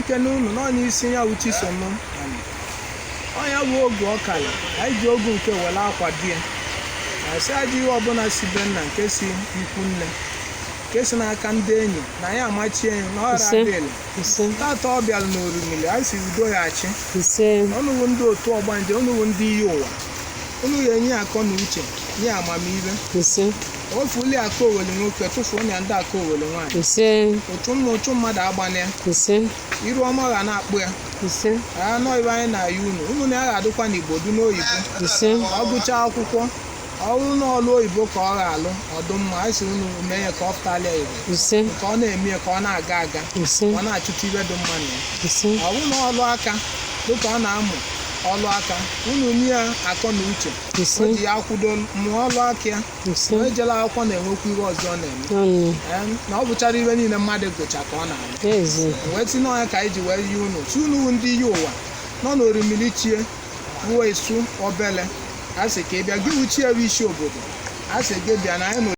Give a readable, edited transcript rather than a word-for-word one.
na-ekene unu nọ n'isi ya wụ Chisom Ani. Ọnya bụ ogu ọkala anyị ji ogu nke were akwa di ya asị ajọ ihe ọbụla si be nna, nke si ikwu nne, nke si n'aka ndị enyi na ya amachie ya na ọra Ise. adịla. Ise. Tata ọ bịara n'orimiri, anyị si udo ya achị. Ise. Ọnụwu ndị otu ọgbanje, ọnụwu ndị iyi ụwa, unu ga-enye akọ na uche, nye amamihe. Ise. Ofuli aka oweli nwoke, tụfuo ya ndị aka oweli nwaanyị. Ise. Ụchụ mma, ụchụ mmadụ agbana ya. Ise. Iru ọma ga na-akpụ ya. Ise. Anọ ibe anyị na-ayọ unu, unu na ya ga-adịkwa n'Igbo dị n'oyibo. Ise. Ọ gụchaa akwụkwọ, ọ bụrụ na ọlụ oyibo ka ọ ga-alụ, ọdụ mma. Anyị si unu mee ya ka ọ pụtalịa Igbo. Ise. Ka ọ na-eme ya, ka ọ na-aga aga. Ise. Ka ọ na-achụta ibe dị mma na ya. Ise. Ọ bụrụ na ọlụ aka, dịka ọ na-amụ ọlụ aka, unu nye ya akọ na uche. Ise. O ji ya akwụdo mụọ ọlụ aka ya. Ise. O ejela akwụkwọ na-enwekwa ihe ọzọ ọ na-eme. Ọnụ. Na ọ bụchara ibe niile mmadụ gụcha ka ọ na-alụ. Eze. Wee tinye ọnya ka anyị ji wee yi unu si unu wụ ndị iyi ụwa nọ n'orimiri chie wuo esu obele, a sị ka ị bịa gị wuchie isi obodo, a sị gị bịa na anyị nọ.